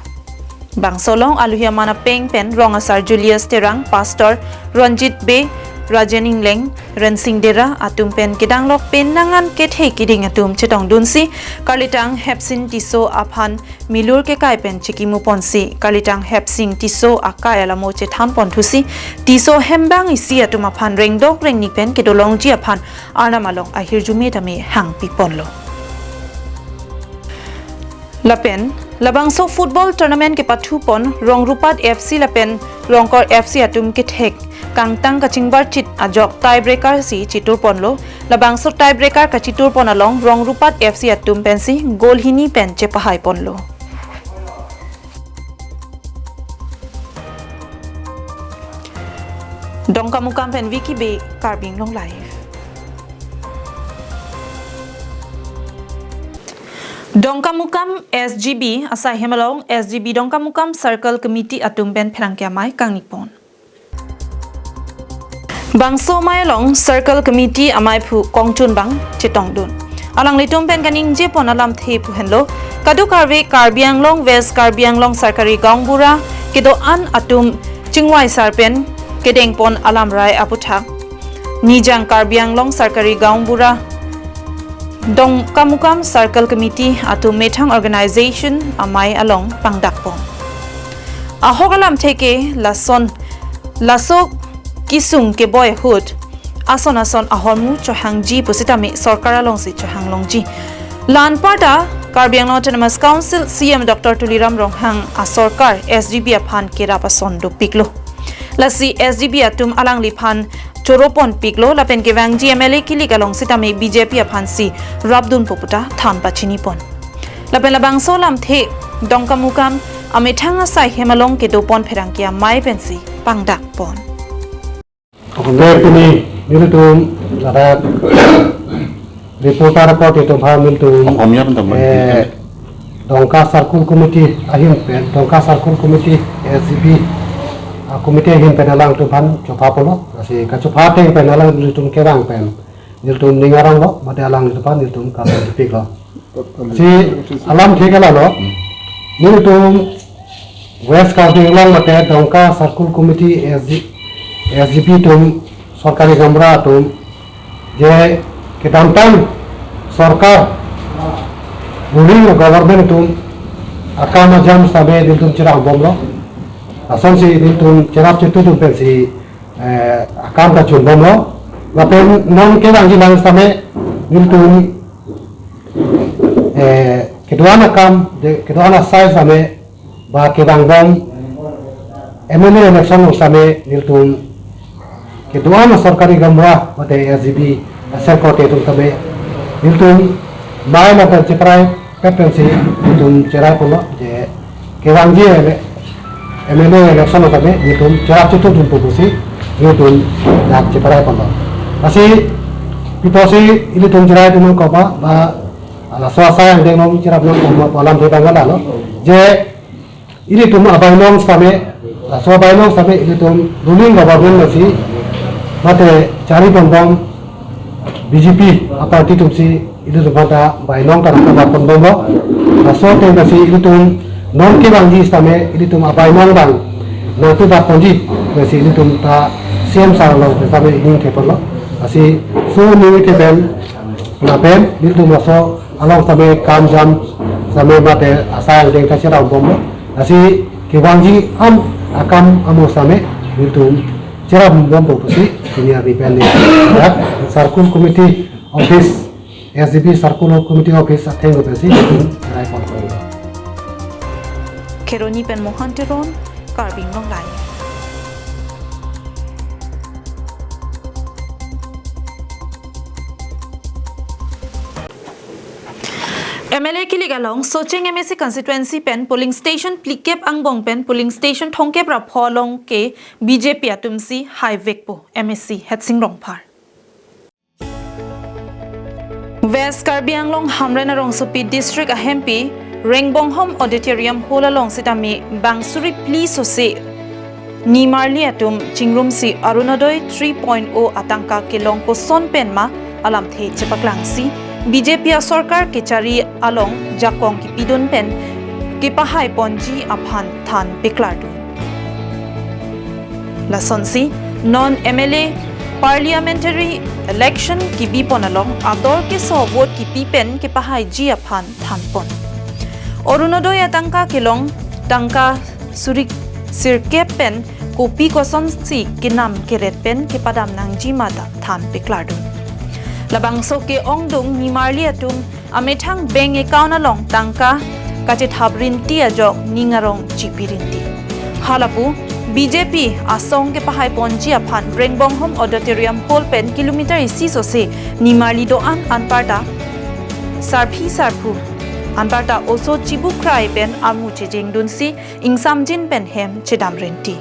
Bangso along aluhi aman apeng pen rong asar Julius Terang, Pastor Ranjit Bey, Rajen Engleng, Rensing Dera atum pen kedanglok pen nangan kethe kiding atum chetongdunsi karlitang Hepsing Tisso aphan milur kekai pen chikimuponsi karlitang Hepsing Tisso akai alamo chethanponthusi Tisso hembang isi atum aphan rengdok rengni pen kedolongji aphan arnam along ahirjume tame hangpiponlo. Lapen labangso football tournament kepathupon Rongrupat F C lapen Rongkor F C atum kethek kangtang kachingbarchit ajok tiebreaker si chiturponlo. Labangso tiebreaker kachiturpon along Rongrupat F C atum pensi goal hini pen chepahaiponlo. Dongkamukam pen Vicky Bey, Karbi Anglong Live. Dongkamukam S G B asai hem along S G B Dongkamukam Circle Committee atum pen pherangke amei kangnipon. Bangso amei along Circle Committee ameiphu Kongchunbang chetongdun. Alanglitum pen kaningjepon alamthe pu henlo, kadokave Karbi Anglong, West Karbi Anglong Sarkari Gaonbura kedo-an atum chingvaisar pen kedengpon alamrai aputhak Nijang Karbi Anglong Sarkari Gaonbura Dongkamukam Circle Committee atum methang organization amei along pangdakpon. Ahok alamthe ke lason, laso kesung keboi ahut ason ason ahormu chohangji pusitame sorkar alongsi chohanglongji. La-anparta Karbi Anglong Autonomous Council C M Doctor Tuliram Ronghang asorkar S G B aphan kerap ason dopiklo. Lasi S G B atum alangliphan choroponpiklo lapen kevangji M L A kilik along sitame B J P aphansi rapdunpo puta than pachinipon. Lapen labangso alamthe Dongkamukam amethang asai hem along kedopon pherangke amei pensi pangdakpon. Dei pini nelitum ladak reporter ko tetum ha nelitum, Okomia pen tambah. Eh, Dongka Circle Committee ahin pen, Dongka Circle Committee S G B, ah, committee ahin pen alangtum aphan chopha polo, lasi kachopha ateng pen alangtum kevang pen nelitum ning aronglo, mate alangtum aphan nelitum kapan dipiklo. Si alamthe ke lalo, nelitum West Karbi Anglong mate Dongka Circle Committee S G, S G B atum, Sarkari Gaonbura atum, Je kedamtang sorkar, ruling government atum akam ajam sitame nelitum cherap bomlo. Lasonsi nelitum cherap chetu atum pensi, eh, akam ta chun bomlo. Lapen non kevangji lang sitame nelitum, eh, kedo-an akam, je kedo-an asai sitame ba kevang bom M L A election along sitame nelitum kedo-an asorkari gaonbura mate S G B asar korte atum sitame nelitum mai lapen cheparai pet pensi nelitum cherai ponlo, je kevangji M L A election along sitame nelitum cherap chetu atum pusi nelitum dak cheparai ponlo. Lasi pitosi ilitum cherai atum koba ba laso asai angdeng along cherap nang koba pu alamthe abang lalo. Je ilitum abainong sitame, laso abainong sitame ilitum ruling government masi mate chari ponbom B J P aparty atumsi ilitum aphanta bainong ta nangtubat ponbomlo. Laso ateng masi ilitum non kevangji sitame ilitum abainong abang nangtubat ponji, masi ilitum ta C M sir along sitame ning the ponlo. Lasi so ning the pen lapen ilitum laso along sitame kam jam sitame mate asai angdeng ta cherap bomlo. Lasi kevangji an akam amo sitame nelitum cherap bompo pusi pini arni pen ni dak circle committee office, S G B circle committee office athengno pensi nelitum cherai ponpo. Kheroni pen Mohan Teron, Karbi Anglong Live. M L A kilik along Socheng M A C constituency pen polling station phlikep angbong pen polling station thomkep ra pho along ke B J P atumsi haivekpo M A C Headsing Rongphar. West Karbi Anglong Hamren arongsopi district ahempi Rengbonghom Auditorium Hall along sitame bang suri phli sose nimarli atum chingrumsi Orunodoi three point oh atangka kelong koson pen ma alamthe chepaklangsi B J P asorkar kechari along jakong kipidun pen kepahai ponji aphan than peklardun. Lasonsi non M L A parliamentary election kibipon along ador keso vote kipi pen kepahaiji aphan thanpon. Orunodoi atangka kelong tangka suri sirkep pen kopi kosonsi kenam keret pen kepadam nangji mata than peklardun. Labangso ke-ongdung nimarli atum amethang bank account along tangka kachethap rinti ajok ning arong chipi rinti. Halapu B J P asong kepahai ponji aphan Rengbonghom Auditorium Hall pen kilometer isi sose nimarli do-an anparta sarpi sarpo anparta oso chibukrai pen amu chejengdunsi ingsamjin pen hem chedam rinti.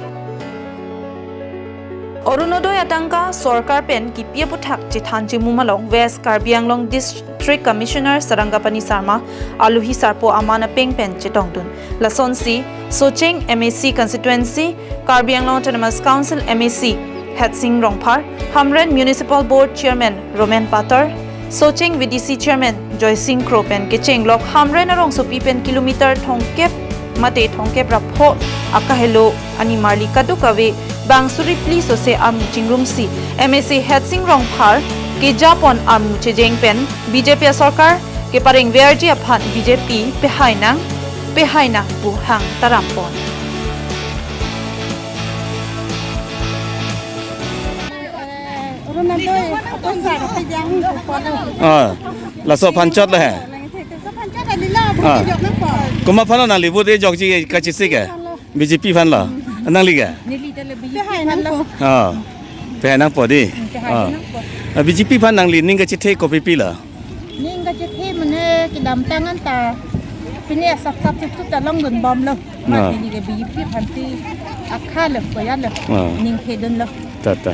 Orunodoi atangka sorkar pen kipi aputhak chethan chimum along West Karbi Anglong District Commissioner Sarangapani Sarma, alohi sarpo aman apeng pen chetongdun. Lasonsi Socheng M A C constituency, Karbi Anglong Autonomous Council M A C Headsing Rongphar, Hamren Municipal Board Chairman Roman Pator, Socheng V D C Chairman Joysing Kro pen kechenglok Hamren arongsopi pen kilometer thomkep mate thomkep ra pho akahelo animarli kadokave bang suri phli sose amu chingrumsi M A C Headsing Rongphar kejapon amu chejeng pen B J P asorkar kepareng verji aphan B J P pehai nang, pehai nang pu hang tarampon. Ah, laso aphan chot lo he. Ah. Komat aphan lo nangli vote ejokji kachesik ke? B J P aphan lo. Nangli ke? Ah. Pehai nangpo di. Ah. B J P aphan nangli ning kachethe kopi pi lo? Ning kachethe mane kedamtang anta pini asap sap sup sup ta longdun bomlo. Ah. Mati di ke B J P aphansi akha lo koya lo. Ah. Ning thedunlo. Ta, ta.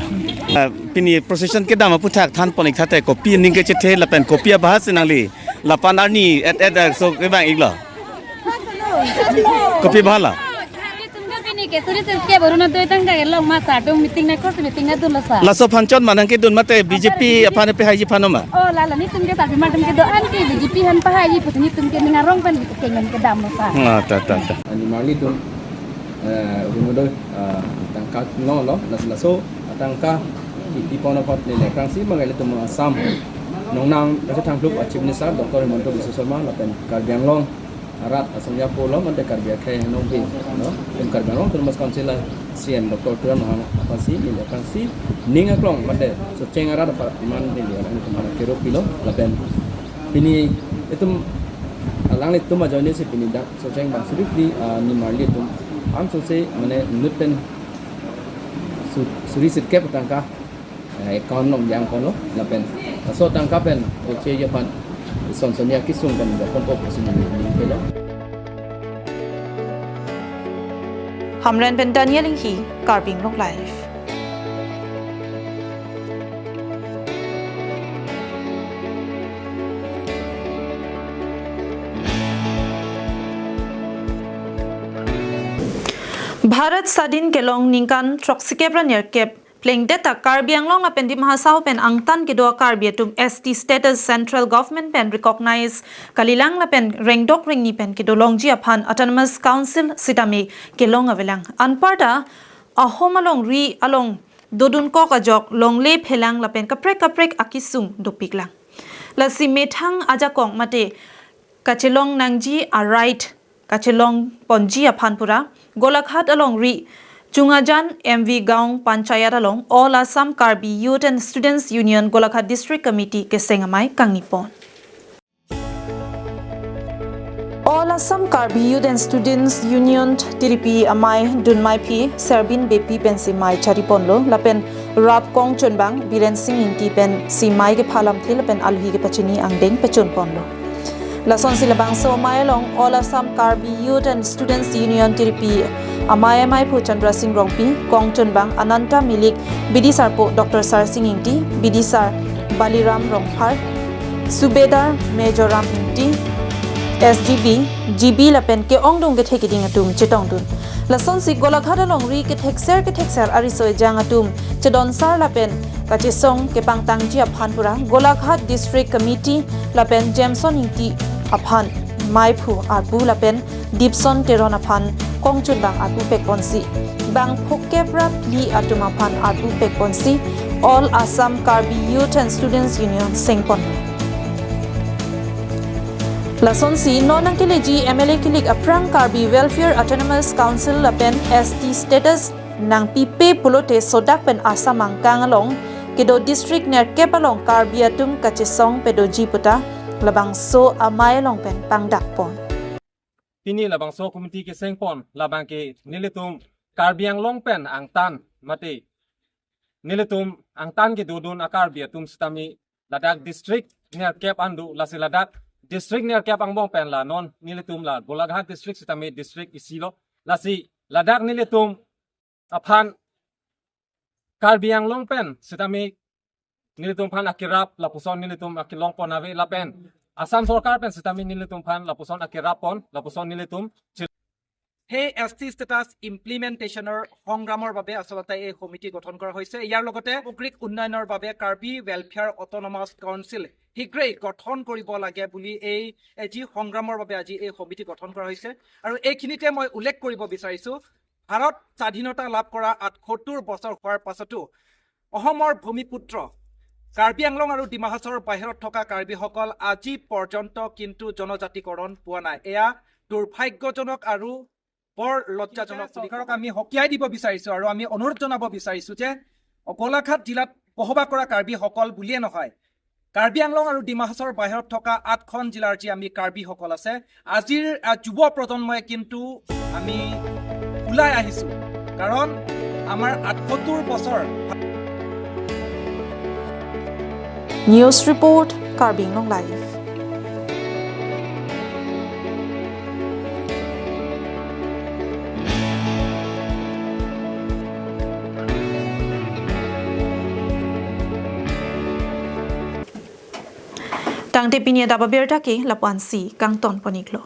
Ah, pini procession kedam aputhak thanpon ik thate kopi ning kachethe lapen kopi abahas nangli lapu-an arni et et so kevang iklo? Kopi abahas lo? Netum ke pini ke suri sirkep Orunodoi tangka kelong ma sir atum meeting nangkok, meeting nangdunlo sir. Laso aphan chot ma nangkedun mate B J P aphan pehaiji aphan ma? Oh, lalo netum ke sir atum ke do-an ke B J P aphan pehaiji pusi netum ke ning arong pen kengem kedamlo sir. Ah, ta, ta, ta. Animarli atum, eh, Orunodoi, eh, tangka no lo, laso laso atangka Ipon apot neli aphrangsi mangai ilitum Assam nongnang kachethangthup a Chief Minister Doctor Himanta Biswa Sarma lapen Karbi Anglong arat asong ya polo mate Karbi akhei nongpi no, itum Karbi Anglong Autonomous Council a C M Doctor Tuliram Ronghang aphansi neli aphrangsi ning aklong mate Socheng arat aphan neli alanglitum aphan kero pilo lapen pini itum alanglitum ajoine si pini dak Socheng bang suri phli, ah, nimarli atum angsose mane inut pen su-, suri sirkep atangka, eh, account along jangponlo lapen laso atangka pen oche aphan ison son ya kesung pen japonpo pusi neli ning pilo. Hamren pen Daniel Inghi, Karbi Anglong Live. Bharat Sadhin kelong ningkan throksikep ra nerkep plengdet ta Karbi Anglong lapen Dima Hasao pen angtan kedo a Karbi atum S T status Central Government pen recognize kalilang lapen rengdok rengni pen kedo longji aphan Autonomous Council sitame kelong avelang. Anparta ahom alongri along dodunkok ajok longle phelang lapen kaprek kaprek akesung dopiklang. Lasi methang ajakong mate kachelong nangji a right kachelong ponji aphan pura Golaghat alongri Chungajan M V Gaon Panchayat along All Assam Karbi Youth and Students Union Golaghat District Committee keseng amei kangni pon. All Assam Karbi Youth and Students Union T D P amei dunmei aphi Serbin Beypi pensi mei chari ponlo lapen rap kongchunbang Biren Sing Ingti pensi mei kepha lamthe lapen alohi kepachini angdeng pachun ponlo. Lasonsi labangso amei along All Assam Karbi Youth and Students Union T D P amei amaiphu Chandra Sing Rongpi, kongchunbang Ananta Milik, bidi sarpo Doctor Sarsing Ingti, bidi sar Baliram Rongphar, Subedar Major Ram Ingti, S G B, G B lapen ke-ongdung kethe keding atum chetongdun. Lasonsi Golaghat alongri kethekser kethekser ariso ejang atum chedonsar lapen kachesong kepangtangji aphan pura Golaghat District Committee lapen Jameson Ingti aphan meiphu arpu lapen Dipson Teron aphan kongchunbang arpu pekponsi bang phokep ra phli atum aphan arpu pekponsi All Assam Karbi Youth and Students Union sengpon. Lasonsi non nangkeleji M L A kilik aphrang Karbi Welfare Autonomous Council lapen S T status nangpipe pulote sodak pen Assam angkang along kedo district nerkep along Karbi atum kachesong pedoji puta labangso amei along pen pangdakpon. Pini labangso committee kesengpon labang ke nelitum Karbi Anglong pen angtan mate nelitum angtan kedodun a Karbi atum sitame ladak district nerkep an do, lasi ladak district nerkep angbong pen la non nelitum la Golaghat district sitame district isi lo, lasi ladak nelitum aphan Karbi Anglong pen sitame nelitum aphan akerap lapuson nelitum akelong pon ave lapen Assam sorkar pen sitame nelitum aphan lapuson akerap pon lapuson nelitum সেই এছ টি ষ্টেটাছ ইমপ্লিমেণ্টেশ্যনৰ সংগ্ৰামৰ বাবে আচলতে এই সমিতি গঠন কৰা হৈছে। ইয়াৰ লগতে সামগ্ৰিক উন্নয়নৰ বাবে কাৰ্বি ৱেলফেয়াৰ অট'নমাছ কাউন্সিল শীঘ্ৰেই গঠন কৰিব লাগে বুলি এই, এই যি সংগ্ৰামৰ বাবে আজি এই সমিতি গঠন কৰা হৈছে। আৰু এইখিনিতে মই উল্লেখ কৰিব বিচাৰিছোঁ, ভাৰত স্বাধীনতা লাভ কৰা আঠসত্তৰ বছৰ হোৱাৰ পাছতো অসমৰ ভূমিপুত্ৰ কাৰ্বি আংলং আৰু ডিমা হাছাওৰ বাহিৰত থকা কাৰ্বিসকল আজি পৰ্যন্ত কিন্তু জনজাতিকৰণ পোৱা নাই। এয়া দুৰ্ভাগ্যজনক আৰু বৰ লজ্জাজনক বুলি চৰকাৰক আমি সকীয়াই দিব বিচাৰিছোঁ আৰু আমি অনুৰোধ জনাব বিচাৰিছোঁ যে গোলাঘাট জিলাত বসবাস কৰা কাৰ্বিসকল বুলিয়ে নহয়, কাৰ্বি আংলং আৰু ডিমা হাছাওৰ বাহিৰত থকা আঠখন জিলাৰ যি আমি কাৰ্বিসকল আছে, আজিৰ, আ, যুৱ প্ৰজন্মই কিন্তু আমি ওলাই আহিছোঁ, কাৰণ আমাৰ আঠসত্তৰ বছৰ। News report, Karbi Anglong Live. Tangte pini adap abirta ke lapu-ansi kangton pon-iklo.